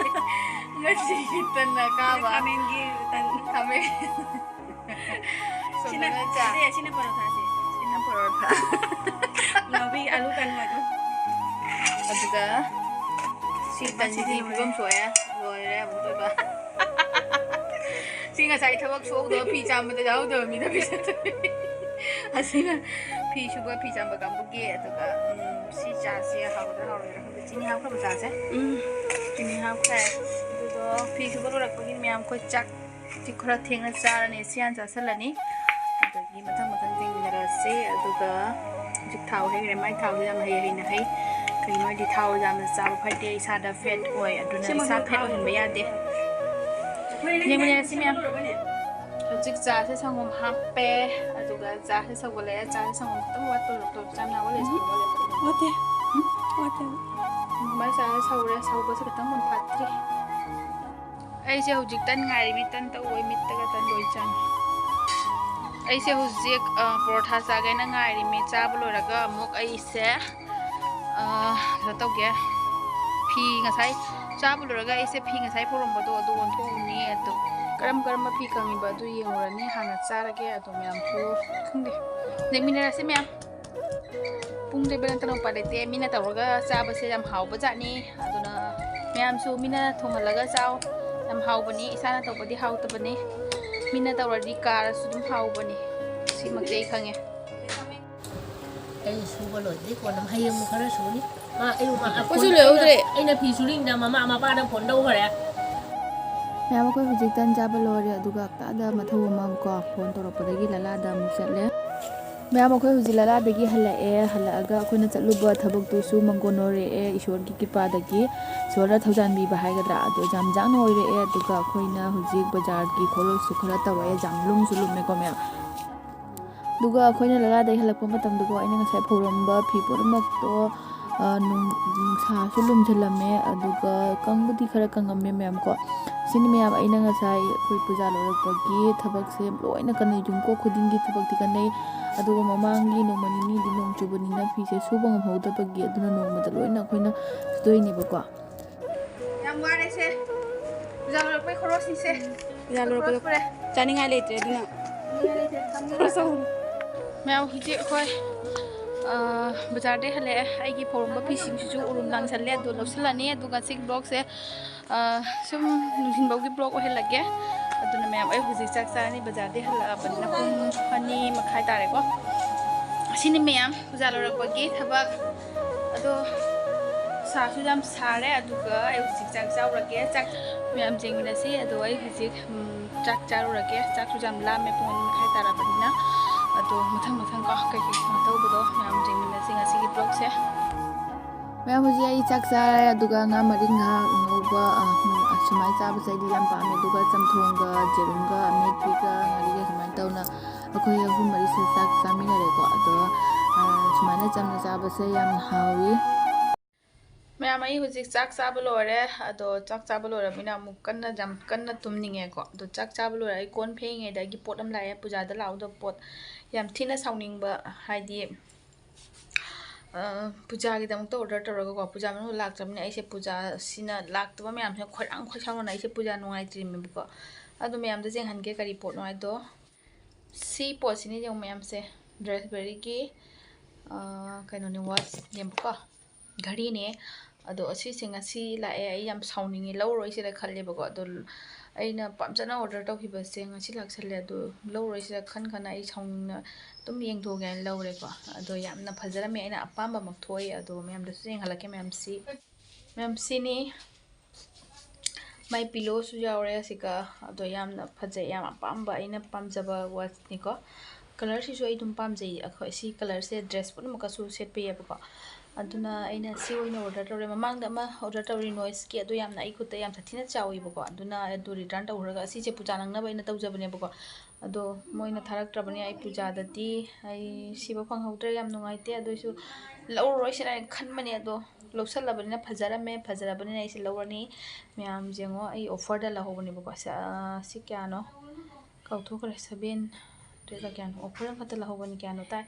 ꯉꯁꯤꯒꯤ ꯇꯟ ꯑꯀꯥꯕ꯫ ꯈꯥꯃꯦꯟꯒꯤ ꯇꯟ꯫ ꯈꯥꯃꯦꯟ꯫ ꯁꯤꯅ, ꯁꯣꯝꯗꯅ ꯆꯥ꯫ ꯁꯤ, ꯁꯤꯅ ꯄꯔꯣꯊꯥꯁꯦ꯫ ꯁꯤꯅ ꯄꯔꯣꯊꯥ꯫ ꯉꯥꯎꯕꯤ ꯑꯂꯨ ꯀꯥꯡꯉꯧ ꯑꯗꯨ꯫ ꯑꯗꯨꯒ ꯁꯤ ꯇꯟꯁꯤꯗꯤ ꯐꯤꯕꯝ ꯁꯣꯛꯑꯦ꯫ ꯂꯣꯏꯔꯦ ꯑꯃꯨꯛꯇꯣꯏꯕ꯫ ꯁꯤ ꯉꯁꯥꯏ ꯊꯕꯛ ꯁꯨꯍꯧꯗꯕ, ꯐꯤ ꯆꯥꯝꯕꯗ ꯌꯥꯎꯍꯧꯗꯕ ꯃꯤꯗ ꯄꯤꯖꯗꯣꯏꯅꯤ꯫ ꯑꯁꯤꯅ ꯐꯤ ꯁꯨꯕ, ꯐꯤ ꯆꯥꯝꯕ ꯀꯥꯡꯕꯨꯒꯤ꯫ ꯑꯗꯨꯒ, ꯎꯝ, ꯁꯤ ꯆꯥꯁꯦ ꯍꯥꯎꯒꯗ꯭ꯔꯥ ꯍꯥꯎꯔꯣꯏꯗ꯭ꯔꯥ ꯈꯪꯗꯦ꯫ ꯆꯤꯅꯤ ꯍꯥꯞꯈ꯭ꯔꯕ ꯆꯥꯁꯦ? ꯎꯝ꯫ ꯆꯤꯅꯤ ꯍꯥꯞꯈ꯭ꯔꯦ꯫ ꯑꯗꯨꯗꯣ ꯐꯤ ꯁꯨꯕ ꯂꯣꯏꯔꯛꯄꯒꯤ ꯃꯌꯥꯝ ꯑꯩꯈꯣꯏ ꯆꯥꯛ ꯁꯤ ꯈꯔ ꯊꯦꯡꯅ ꯆꯥꯔꯅꯤ꯫ ꯁꯤ ꯍꯥꯟꯅ ꯆꯥꯁꯤꯜꯂꯅꯤ꯫ ꯑꯗꯒꯤ ꯃꯊꯪ ꯃꯊꯪ ꯌꯦꯡꯃꯤꯟꯅꯔꯁꯤ꯫ ꯑꯗꯨꯒ ꯍꯧꯖꯤꯛ ꯊꯥꯎ ꯍꯩꯔꯦ꯫ ꯃꯥꯏ ꯊꯥꯎꯁꯦ ꯌꯥꯝ ꯍꯩ ꯍꯩꯅ ꯍꯩ꯫ ꯅꯣꯏꯗꯤ ꯊꯥꯎ ꯌꯥꯝꯅ ꯆꯥꯕ ꯐꯠꯇꯦ, ꯏꯁꯥꯗ ꯐꯦꯠ ꯑꯣꯏ, ꯑꯗꯨꯅ ꯏꯁꯥ ꯐꯦꯠ ꯑꯣꯏꯍꯟꯕ ꯌꯥꯗꯦ꯫ ꯌꯦꯡꯃꯤꯟꯅꯔꯁꯤ ꯃꯌꯥꯝ꯫ ꯍꯧꯖꯤꯛ ꯆꯥꯁꯦ ꯁꯪꯒꯣꯝ ꯍꯥꯞꯄꯦ, ꯑꯗꯨꯒ ꯆꯥꯁꯦ ꯁꯧꯒꯠꯂꯛꯑꯦ꯫ ꯆꯥꯁꯦ ꯁꯪꯒꯣꯝ ꯈꯤꯇꯪ ꯋꯥꯠꯄ ꯂꯧꯊꯣꯛ ꯆꯥꯝ ꯅꯥꯕ ꯂꯩꯁꯦ ꯁꯧꯒꯠꯂꯛꯑꯦ꯫ ꯋꯥꯠꯇꯦ꯫ ꯎꯝ? ꯋꯥꯠꯇꯦ꯫ ꯃꯥꯏ ꯆꯥꯁꯦ ꯁꯧꯔꯦ, ꯁꯧꯕꯁꯦ ꯈꯤꯇꯪ ꯃꯨꯟꯐꯥꯠꯇ꯭ꯔꯤ꯫ ꯑꯩꯁꯦ ꯍꯧꯖꯤꯛ ꯇꯟ ꯉꯥꯏꯔꯤꯃꯤ, ꯇꯟ ꯇꯧꯕꯩ ꯃꯤꯠꯇꯒ ꯇꯟ ꯂꯣꯏ ꯆꯪꯉꯦ꯫ ꯑꯩꯁꯦ ꯍꯧꯖꯤꯛ, ꯑ, ꯄꯔꯣꯊꯥ ꯆꯥꯒꯦꯅ ꯉꯥꯏꯔꯤꯃꯤ꯫ ꯆꯥꯕ ꯂꯣꯏꯔꯒ ꯑꯃꯨꯛ ꯑꯩꯁꯦ, ꯑ, ꯀꯩꯅꯣ ꯇꯧꯒꯦ, ꯐꯤ ꯉꯁꯥꯏ ꯆꯥꯕ ꯂꯣꯏꯔꯒ ꯑꯩꯁꯦ ꯐꯤ ꯉꯁꯥꯏ ꯐꯧꯔꯝꯕꯗꯣ ꯑꯗꯨ ꯑꯣꯟꯊꯣꯛꯎꯅꯤ꯫ ꯑꯗꯣ ꯀꯔꯝ ꯀꯔꯝꯕ ꯐꯤ ꯀꯪꯉꯤꯕ ꯑꯗꯨ ꯌꯦꯡꯉꯨꯔꯅꯤ꯫ ꯍꯥꯟꯅ ꯆꯥꯔꯒꯦ꯫ ꯑꯗꯣ ꯃꯌꯥꯝꯁꯨ ꯈꯪꯗꯦ, ꯌꯦꯡꯃꯤꯟꯅꯔꯁꯤ ꯃꯌꯥꯝ꯫ ꯄꯨꯡ ꯂꯦꯞꯄ ꯅꯠꯇꯅ ꯎꯄꯥꯏ ꯂꯩꯇꯦ꯫ ꯃꯤꯅ ꯇꯧꯔꯒ ꯆꯥꯕꯁꯦ ꯌꯥꯝ ꯍꯥꯎꯕ ꯖꯥꯠꯅꯤ꯫ ꯑꯗꯨꯅ ꯃꯌꯥꯝꯁꯨ ꯃꯤꯅ ꯊꯣꯡꯍꯜꯂꯒ ꯆꯥꯎ, ꯌꯥꯝ ꯍꯥꯎꯕꯅꯤ꯫ ꯏꯁꯥꯅ ꯇꯧꯕꯗꯤ ꯍꯥꯎꯇꯕꯅꯤ, ꯃꯤꯅ ꯇꯧꯔꯗꯤ ꯀꯥꯔꯁꯨ ꯑꯗꯨꯝ ꯍꯥꯎꯕꯅꯤ꯫ ꯁꯤꯃꯛꯇꯤ ꯑꯩ ꯈꯪꯉꯦ꯫ ꯑꯩ ꯁꯨꯕ ꯂꯣꯏꯗ꯭ꯔꯤ, ꯀꯣꯟꯅ ꯍꯌꯦꯡ ꯑꯃꯨꯛ ꯈꯔ ꯁꯨꯅꯤ꯫ ꯃꯥ ꯑꯌꯨꯛ ꯉꯟꯇꯥ ꯑꯩꯈꯣꯏꯁꯨ ꯐꯣꯟ ꯂꯣꯏꯍꯧꯗ꯭ꯔꯦ꯫ ꯑꯩꯅ ꯐꯤ ꯁꯨꯔꯤꯉꯩꯗ ꯃꯃꯥ ꯃꯄꯥꯗ ꯐꯣꯟ ꯇꯧꯈ꯭ꯔꯦ꯫ ꯃꯌꯥꯝ, ꯑꯩꯈꯣꯏ ꯍꯧꯖꯤꯛ ꯇꯟ ꯆꯥꯕ ꯂꯣꯏꯔꯦ, ꯑꯗꯨꯒ ꯍꯞꯇꯥꯗ ꯃꯊꯧ ꯑꯃ ꯑꯃꯨꯛꯀꯣ ꯐꯣꯟ ꯇꯧꯔꯛꯄꯗꯒꯤ ꯂꯂꯥꯗ ꯑꯃꯨꯛ ꯆꯠꯂꯦ꯫ ꯃꯌꯥꯝ, ꯑꯩꯈꯣꯏ ꯍꯧꯖꯤꯛ ꯂꯂꯥꯗꯒꯤ ꯍꯜꯂꯛꯑꯦ꯫ ꯍꯜꯂꯛꯑꯒ ꯑꯩꯈꯣꯏꯅ ꯆꯠꯂꯨꯕ ꯊꯕꯛꯇꯨꯁꯨ ꯃꯪꯒꯣꯟ ꯑꯣꯏꯔꯛꯑꯦ꯫ ꯏꯁꯣꯔꯒꯤ ꯀ꯭ꯔꯤꯄꯥꯗꯒꯤ ꯏꯁꯣꯔꯅ ꯊꯧꯖꯥꯟꯕꯤꯕ ꯍꯥꯏꯒꯗ꯭ꯔꯥ, ꯑꯗꯣ ꯌꯥꯝ ꯌꯥꯡꯅ ꯑꯣꯏꯔꯛꯑꯦ꯫ ꯑꯗꯨꯒ ꯑꯩꯈꯣꯏꯅ ꯍꯧꯖꯤꯛ ꯕꯖꯥꯔꯒꯤ ꯈꯣꯔꯣꯁꯨ ꯈꯔ ꯇꯧꯔꯛꯑꯦ, ꯌꯥꯝ ꯂꯨꯝꯁꯨ ꯂꯨꯝꯃꯦꯀꯣ ꯃꯌꯥꯝ꯫ ꯑꯗꯨꯒ ꯑꯩꯈꯣꯏꯅ ꯂꯂꯥꯗꯒꯤ ꯍꯜꯂꯛꯄ ꯃꯇꯝꯗꯀꯣ, ꯑꯩꯅ ꯉꯁꯥꯏ ꯐꯧꯔꯝꯕ ꯐꯤ ꯄꯨꯝꯅꯃꯛꯇꯣ, ꯑ, ꯅꯨꯡ-, ꯅꯨꯡꯁꯥꯁꯨ ꯂꯨꯝꯁꯤꯜꯂꯝꯃꯦ, ꯑꯗꯨꯒ ꯀꯪꯕꯨꯗꯤ ꯈꯔ ꯀꯪꯉꯝꯃꯦ ꯃꯌꯥꯝ ꯀꯣ꯫ ꯁꯤꯅꯤ ꯃꯌꯥꯝ, ꯑꯩꯅ ꯉꯁꯥꯏ ꯑꯩꯈꯣꯏ ꯄꯨꯖꯥ ꯂꯣꯏꯔꯛꯄꯒꯤ ꯊꯕꯛꯁꯦ ꯂꯣꯏꯅ ꯀꯟꯅꯩ, ꯌꯨꯝꯀꯣꯛ ꯈꯨꯗꯤꯡꯒꯤ ꯊꯕꯛꯇꯤ ꯀꯟꯅꯩ꯫ ꯑꯗꯨꯒ ꯃꯃꯥꯡꯒꯤ ꯅꯣꯡꯃ ꯅꯤꯅꯤꯗꯤ ꯅꯣꯡ ꯆꯨꯕꯅꯤꯅ ꯐꯤꯁꯦ ꯁꯨꯕ ꯉꯝꯍꯧꯗꯕꯒꯤ, ꯑꯗꯨꯅ ꯅꯣꯡꯃꯗ ꯂꯣꯏꯅ ꯑꯩꯈꯣꯏꯅ ꯁꯨꯗꯣꯏꯅꯦꯕꯀꯣ꯫ ꯌꯥꯝ ꯋꯥꯔꯦꯁꯦ꯫ ꯄꯨꯖꯥ ꯂꯣꯏꯔꯛꯄꯩ ꯈꯣꯔꯣꯁꯅꯤꯁꯦ꯫ ꯄꯨꯖꯥ ꯂꯣꯏꯔꯛꯄꯗ ꯈꯣꯔꯣꯁ ꯄꯨꯔꯦ꯫ ꯆꯥꯅꯤꯡꯉꯥꯏ ꯂꯩꯇ꯭ꯔꯦ ꯑꯗꯨꯅ꯫ ꯆꯥꯅꯤꯡꯉꯥꯏ ꯂꯩꯇ꯭ꯔꯦ꯫ ꯈꯣꯔꯣꯁ ꯆꯥꯎ꯫ ꯃꯌꯥꯝ, ꯍꯧꯖꯤꯛ ꯑꯩꯈꯣꯏ, ꯑ, ꯕꯖꯥꯔꯗꯩ ꯍꯜꯂꯛꯑꯦ꯫ ꯑꯩꯒꯤ ꯐꯧꯔꯝꯕ ꯐꯤꯁꯤꯡꯁꯤꯁꯨ ꯎꯔꯨꯝ ꯂꯥꯡꯁꯜꯂꯦ, ꯑꯗꯨ ꯂꯧꯁꯤꯜꯂꯅꯤ꯫ ꯑꯗꯨꯒ ꯁꯤꯒꯤ vlogꯁꯦ, ꯑ, ꯁꯨꯝ ꯅꯨꯡꯊꯤꯟꯐꯧꯒꯤ vlog ꯑꯣꯏꯍꯜꯂꯒꯦ꯫ ꯑꯗꯨꯅ ꯃꯌꯥꯝ, ꯑꯩ ꯍꯧꯖꯤꯛ ꯆꯥꯛ ꯆꯥꯔꯅꯤ꯫ ꯕꯖꯥꯔꯗꯩ ꯍꯜꯂꯛꯑꯕꯅꯤꯅ ꯄꯨꯡ ꯑꯅꯤ ꯃꯈꯥꯏ ꯇꯥꯔꯦꯀꯣ꯫ ꯑꯁꯤꯅꯤ ꯃꯌꯥꯝ꯫ ꯄꯨꯖꯥ ꯂꯣꯏꯔꯛꯄꯒꯤ ꯊꯕꯛ꯫ ꯑꯗꯣ ꯁꯥꯁꯨ ꯌꯥꯝ ꯁꯥꯔꯦ, ꯑꯗꯨꯒ ꯑꯩ ꯍꯧꯖꯤꯛ ꯆꯥꯛ ꯆꯥꯎꯔꯒꯦ꯫ ꯆꯥꯛ ꯃꯌꯥꯝ ꯌꯦꯡꯃꯤꯟꯅꯁꯤ꯫ ꯑꯗꯣ ꯑꯩ ꯍꯧꯖꯤꯛ, ꯎꯝ, ꯆꯥꯛ ꯆꯥꯔꯨꯔꯒꯦ꯫ ꯆꯥꯛꯁꯨ ꯌꯥꯝ ꯂꯥꯝꯃꯦ, ꯄꯨꯡ ꯑꯅꯤ ꯃꯈꯥꯏ ꯇꯥꯔꯕꯅꯤꯅ꯫ ꯑꯗꯣ ꯃꯊꯪ ꯃꯊꯪ ꯀꯣ ꯀꯩꯀꯩ ꯀꯩꯅꯣ ꯇꯧꯕꯗꯣ ꯃꯌꯥꯝ ꯌꯦꯡꯃꯤꯟꯅꯁꯤ ꯉꯁꯤꯒꯤ vlogꯁꯦ꯫ ꯃꯌꯥꯝ, ꯍꯧꯖꯤꯛ ꯑꯩ ꯆꯥꯛ ꯆꯥꯔꯦ, ꯑꯗꯨꯒ ꯉꯥ ꯃꯔꯤꯡꯈꯥ ꯉꯧꯕ, ꯑ, ꯎꯝ, ꯑꯁꯨꯃꯥꯏꯅ ꯆꯥꯕꯁꯦ ꯑꯩꯗꯤ ꯌꯥꯝ ꯄꯥꯝꯃꯦ꯫ ꯑꯗꯨꯒ ꯆꯝꯊꯣꯡꯒ, ꯌꯦꯔꯨꯝꯒ, ꯑꯃꯦꯠꯄꯤꯒ, ꯉꯥꯔꯤꯒ, ꯁꯨꯃꯥꯏꯅ ꯇꯧꯅ ꯑꯩꯈꯣꯏ ꯑꯍꯨꯝ ꯃꯔꯤꯁꯦ ꯆꯥꯛ ꯆꯥꯃꯤꯟꯅꯔꯦꯀꯣ꯫ ꯑꯗꯣ, ꯑ, ꯁꯨꯃꯥꯏꯅ ꯆꯝꯅ ꯆꯥꯕꯁꯦ ꯌꯥꯝ ꯍꯥꯎꯋꯤ꯫ ꯃꯌꯥꯝ, ꯑꯩ ꯍꯧꯖꯤꯛ ꯆꯥꯛ ꯆꯥꯕ ꯂꯣꯏꯔꯦ꯫ ꯑꯗꯣ ꯆꯥꯛ ꯆꯥꯕ ꯂꯣꯏꯔꯕꯅꯤꯅ ꯑꯃꯨꯛ ꯀꯟꯅ, ꯌꯥꯝ ꯀꯟꯅ ꯇꯨꯝꯅꯤꯡꯉꯦꯀꯣ꯫ ꯑꯗꯣ ꯆꯥꯛ ꯆꯥꯕ ꯂꯣꯏꯔꯦ, ꯑꯩ ꯀꯣꯟ ꯐꯦꯡꯉꯤꯉꯩꯗ ꯑꯩꯒꯤ ꯄꯣꯠ ꯑꯃ ꯂꯥꯛꯑꯦ, ꯄꯨꯖꯥꯗ ꯂꯥꯛꯎꯗꯕ ꯄꯣꯠ꯫ ꯌꯥꯝ ꯊꯤꯅ ꯁꯥꯎꯅꯤꯡꯕ, ꯍꯥꯏꯗꯤ, ꯑ, ꯄꯨꯖꯥꯒꯤꯗꯃꯛꯇ order ꯇꯧꯔꯒꯀꯣ, ꯄꯨꯖꯥ ꯃꯅꯨꯡꯗ ꯂꯥꯛꯇ꯭ꯔꯕꯅꯤꯅ ꯑꯩꯁꯦ ꯄꯨꯖꯥꯁꯤꯅ ꯂꯥꯛꯇꯕ ꯃꯌꯥꯝꯁꯤꯅ ꯈꯣꯏꯔꯥꯡ ꯈꯣꯏꯁꯥꯎꯅꯅ ꯑꯩꯁꯦ ꯄꯨꯖꯥ ꯅꯨꯡꯉꯥꯏꯇ꯭ꯔꯤꯃꯦꯕꯀꯣ꯫ ꯑꯗꯣ ꯃꯌꯥꯝꯗ ꯌꯦꯡꯍꯟꯒꯦ ꯀꯔꯤ ꯄꯣꯠꯅꯣ ꯍꯥꯏꯗꯣ꯫ ꯁꯤ ꯄꯣꯠꯁꯤꯅ ꯌꯦꯡꯉꯨ ꯃꯌꯥꯝꯁꯦ, ꯔꯥꯁꯕꯦꯔꯤꯒꯤ, ꯑ, ꯀꯩꯅꯣꯅꯦ, watchꯅꯦꯕꯀꯣ, ꯘꯔꯤꯅꯦ꯫ ꯑꯗꯣ ꯑꯁꯤꯁꯦ ꯉꯁꯤ ꯂꯥꯛꯑꯦ, ꯑꯩ ꯌꯥꯝ ꯁꯥꯎꯅꯤꯡꯉꯦ, ꯂꯧꯔꯣꯏꯁꯤꯔ ꯈꯜꯂꯦꯕꯀꯣ꯫ ꯑꯗꯣ ꯑꯩꯅ ꯄꯥꯝꯖꯅ order ꯇꯧꯈꯤꯕꯁꯦ ꯉꯁꯤ ꯂꯥꯛꯁꯜꯂꯦ꯫ ꯑꯗꯣ ꯂꯧꯔꯣꯏꯁꯤꯔ ꯈꯟ ꯈꯟꯅ ꯑꯩ ꯁꯥꯎꯅꯤꯡꯅ ꯑꯗꯨꯝ ꯌꯦꯡꯊꯣꯛꯀꯦ ꯍꯥꯏꯅ ꯂꯧꯔꯦꯀꯣ꯫ ꯑꯗꯣ ꯌꯥꯝꯅ ꯐꯖꯔꯝꯃꯦ, ꯑꯩꯅ ꯑꯄꯥꯝꯕꯃꯛ ꯊꯣꯛꯑꯦ꯫ ꯑꯗꯣ ꯃꯌꯥꯝꯗꯁꯨ ꯌꯦꯡꯍꯜꯂꯛꯀꯦ ꯃꯌꯥꯝꯁꯤ꯫ ꯃꯌꯥꯝ ꯁꯤꯅꯤ꯫ ꯃꯥꯏ pillowꯁꯨ ꯌꯥꯎꯔꯦ ꯑꯁꯤꯒ꯫ ꯑꯗꯣ ꯌꯥꯝꯅ ꯐꯖꯩ, ꯌꯥꯝ ꯑꯄꯥꯝꯕ, ꯑꯩꯅ ꯄꯥꯝꯖꯕ watchꯅꯤꯀꯣ꯫ Colourꯁꯤꯁꯨ ꯑꯩ ꯑꯗꯨꯝ ꯄꯥꯝꯖꯩ꯫ ꯑꯩꯈꯣꯏ ꯁꯤ colourꯁꯦ dress ꯄꯨꯝꯅꯃꯛꯀꯁꯨ ꯁꯦꯠꯄ ꯌꯥꯏꯕꯀꯣ꯫ ꯑꯗꯨꯅ ꯑꯩꯅ ꯁꯤ ꯑꯣꯏꯅ order ꯇꯧꯔꯦ꯫ ꯃꯃꯥꯡꯗ ꯑꯃ order ꯇꯧꯔꯤ Noiseꯀꯤ, ꯑꯗꯨ ꯌꯥꯝꯅ ꯑꯩ ꯈꯨꯠꯇ ꯌꯥꯝ ꯁꯥꯊꯤꯅ ꯆꯥꯎꯋꯤꯕꯀꯣ꯫ ꯑꯗꯨꯅ ꯑꯗꯨ return ꯇꯧꯈ꯭ꯔꯒ ꯑꯁꯤꯁꯦ ꯄꯨꯖꯥ ꯅꯪꯅꯕ ꯑꯩꯅ ꯇꯧꯖꯕꯅꯦꯕꯀꯣ꯫ ꯑꯗꯣ ꯃꯣꯏꯅ ꯊꯥꯔꯛꯇ꯭ꯔꯕꯅꯤꯅ ꯑꯩ ꯄꯨꯖꯥꯗꯗꯤ ꯑꯩ ꯁꯤꯕ ꯐꯪꯍꯧꯗ꯭ꯔꯦ꯫ ꯌꯥꯝ ꯅꯨꯡꯉꯥꯏꯇꯦ꯫ ꯑꯗꯨ ꯑꯣꯏꯁꯨ ꯂꯧꯔꯔꯣꯏꯁꯤꯔ ꯍꯥꯏꯅ ꯈꯟꯕꯅꯦ꯫ ꯑꯗꯣ ꯂꯧꯁꯜꯂꯕꯅꯤꯅ ꯐꯖꯔꯝꯃꯦ, ꯐꯖꯔꯕꯅꯤꯅ ꯑꯩꯁꯦ ꯂꯧꯔꯅꯤ꯫ ꯃꯌꯥꯝ ꯌꯦꯡꯉꯣ, ꯑꯩ offerꯗ ꯂꯧꯍꯧꯕꯅꯦꯕꯀꯣ꯫ ꯁꯤ, ꯑ, ꯁꯤ ꯀꯌꯥꯅꯣ? ꯀꯥꯎꯊꯣꯛꯈ꯭ꯔꯦ꯫ Seven hundredꯂ ꯀꯌꯥꯅꯣ? Offer ꯑꯃꯈꯛꯇ ꯂꯧꯍꯧꯕꯅꯤ, ꯀꯌꯥꯅꯣ ꯇꯥꯏ꯫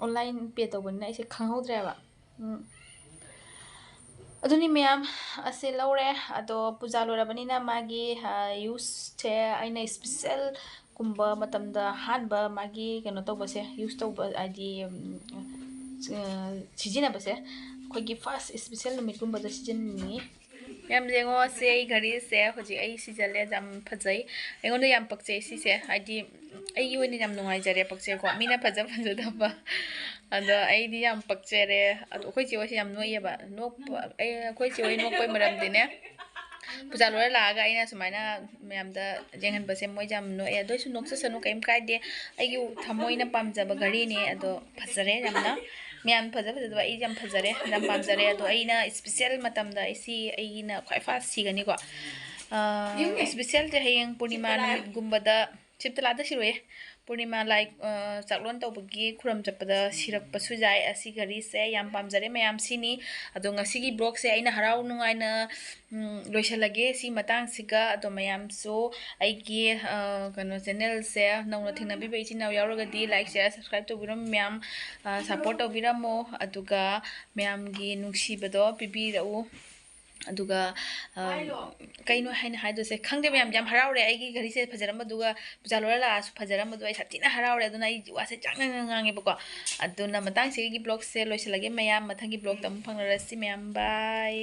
Online pay ꯇꯧꯕꯅꯤꯅ ꯑꯩꯁꯦ ꯈꯪꯍꯧꯗ꯭ꯔꯦꯕ꯫ ꯎꯝ꯫ ꯑꯗꯨꯅꯤ ꯃꯌꯥꯝ, ꯑꯁꯤ ꯂꯧꯔꯦ꯫ ꯑꯗꯣ ꯄꯨꯖꯥ ꯂꯣꯏꯔꯕꯅꯤꯅ ꯃꯥꯒꯤ, ꯑ, useꯁꯦ ꯑꯩꯅ special ꯀꯨꯝꯕ ꯃꯇꯝꯗ ꯑꯍꯥꯟꯕ ꯃꯥꯒꯤ ꯀꯩꯅꯣ ꯇꯧꯕꯁꯦ, use ꯇꯧꯕ, ꯍꯥꯏꯗꯤ, ꯎꯝ, ꯑ, ꯁꯤꯖꯤꯟꯅꯕꯁꯦ ꯑꯩꯈꯣꯏꯒꯤ first special ꯅꯨꯃꯤꯠꯀꯨꯝꯕꯗ ꯁꯤꯖꯤꯟꯅꯅꯤꯡꯉꯤ꯫ ꯌꯥꯝ ꯌꯦꯡꯉꯣ, ꯁꯦ ꯑꯩ ꯘꯔꯤꯁꯦ ꯍꯧꯖꯤꯛ ꯑꯩ ꯁꯤꯖꯜꯂꯦ, ꯌꯥꯝ ꯐꯖꯩ꯫ ꯑꯩꯉꯣꯟꯗ ꯌꯥꯝ ꯄꯛꯆꯩ ꯁꯤꯁꯦ, ꯍꯥꯏꯗꯤ ꯑꯩꯒꯤ ꯑꯣꯏꯅ ꯌꯥꯝ ꯅꯨꯡꯉꯥꯏꯖꯔꯦ, ꯄꯛꯆꯩꯀꯣ꯫ ꯃꯤꯅ ꯐꯖ ꯐꯖꯗꯕ, ꯑꯗꯣ ꯑꯩꯗꯤ ꯌꯥꯝ ꯄꯛꯆꯔꯦ꯫ ꯑꯗꯣ ꯑꯩꯈꯣꯏ ꯆꯦ ꯍꯣꯏꯁꯦ ꯌꯥꯝ ꯅꯣꯛꯏꯌꯦꯕ꯫ ꯅꯣꯛꯄ, ꯑꯩ, ꯑꯩꯈꯣꯏ ꯆꯦ ꯍꯣꯏ ꯅꯣꯛꯄꯩ ꯃꯔꯝꯗꯤꯅꯦ, ꯄꯨꯖꯥ ꯂꯣꯏꯔ ꯂꯥꯛꯑꯒ ꯑꯩꯅ ꯁꯨꯃꯥꯏꯅ ꯃꯌꯥꯝꯗ ꯌꯦꯡꯍꯟꯕꯁꯦ ꯃꯣꯏꯁꯦ ꯌꯥꯝ ꯅꯣꯛꯑꯦ꯫ ꯑꯗꯨ ꯑꯣꯏꯁꯨ ꯅꯣꯛꯆꯁꯅꯨ, ꯀꯩꯝ ꯀꯥꯏꯗꯦ꯫ ꯑꯩꯒꯤ ꯊꯃꯣꯏꯅ ꯄꯥꯝꯖꯕ ꯘꯔꯤꯅꯦ꯫ ꯑꯗꯣ ꯐꯖꯔꯦ ꯌꯥꯝꯅ꯫ ꯃꯌꯥꯝ ꯐꯖ ꯐꯖꯗꯕ ꯑꯩ ꯌꯥꯝ ꯐꯖꯔꯦ, ꯌꯥꯝ ꯄꯥꯝꯖꯔꯦ꯫ ꯑꯗꯣ ꯑꯩꯅ special ꯃꯇꯝꯗ ꯑꯩ ꯁꯤ ꯑꯩꯒꯤꯅ ꯈ꯭ꯋꯥꯏ first ꯁꯤꯒꯅꯤꯀꯣ꯫ ꯑ, specialꯁꯦ ꯍꯌꯦꯡ ꯄꯨꯔꯅꯤꯃꯥ ꯅꯨꯃꯤꯠꯀꯨꯝꯕꯗ, ꯁꯤꯞꯇꯂꯥꯗ ꯁꯤꯔꯣꯏꯌꯦ, ꯄꯨꯔꯅꯤꯃꯥ ꯂꯥꯏ, ꯑ, ꯆꯥꯛꯂꯣꯟ ꯇꯧꯕꯒꯤ ꯈꯨꯔꯨꯝ ꯆꯠꯄꯗ ꯁꯤꯔꯛꯄꯁꯨ ꯌꯥꯏ꯫ ꯑꯁꯤ ꯘꯔꯤꯁꯦ ꯌꯥꯝ ꯄꯥꯝꯖꯔꯦ ꯃꯌꯥꯝ, ꯁꯤꯅꯤ꯫ ꯑꯗꯣ ꯉꯁꯤꯒꯤ vlogꯁꯦ ꯑꯩꯅ ꯍꯔꯥꯎ ꯅꯨꯡꯉꯥꯏꯅ, ꯎꯝ, ꯂꯣꯏꯁꯤꯜꯂꯒꯦ ꯁꯤ ꯃꯇꯥꯡꯁꯤꯒ꯫ ꯑꯗꯣ ꯃꯌꯥꯝꯁꯨ ꯑꯩꯒꯤ, ꯑ, ꯀꯩꯅꯣ, channelꯁꯦ ꯅꯧꯅ ꯊꯦꯡꯅꯕꯤꯕ ꯏꯆꯤꯟ ꯏꯅꯥꯎ ꯌꯥꯎꯔꯒꯗꯤ like, share, subscribe ꯇꯧꯕꯤꯔꯝꯃꯨ ꯃꯌꯥꯝ, ꯑ, support ꯇꯧꯕꯤꯔꯝꯃꯣ꯫ ꯑꯗꯨꯒ ꯃꯌꯥꯝꯒꯤ ꯅꯨꯡꯁꯤꯕꯗꯣ ꯄꯤꯕꯤꯔꯛꯎ꯫ ꯑꯗꯨꯒ, ꯑ, ꯀꯩꯅꯣ ꯍꯥꯏꯅ ꯍꯥꯏꯗꯣꯏꯁꯦ ꯈꯪꯗꯦ ꯃꯌꯥꯝ, ꯌꯥꯝ ꯍꯔꯥꯎꯔꯦ꯫ ꯑꯩꯒꯤ ꯘꯔꯤꯁꯦ ꯐꯖꯔꯝꯕꯗꯨꯒ ꯄꯨꯖꯥ ꯂꯣꯏꯔ ꯂꯥꯛꯑꯁꯨ ꯐꯖꯔꯝꯕꯗꯣ ꯑꯩ ꯁꯥꯊꯤꯅ ꯍꯔꯥꯎꯔꯦ꯫ ꯑꯗꯨꯅ ꯑꯩ ꯋꯥꯁꯦ ꯆꯥꯡꯅ ꯉꯥꯡꯉꯦꯕꯀꯣ꯫ ꯑꯗꯨꯅ ꯃꯇꯥꯡꯁꯤꯒꯤ vlogꯁꯦ ꯂꯣꯏꯁꯤꯜꯂꯒꯦ ꯃꯌꯥꯝ, ꯃꯊꯪꯒꯤ vlogꯇ ꯑꯃꯨꯛ ꯐꯪꯅꯔꯁꯤ ꯃꯌꯥꯝ, bye꯫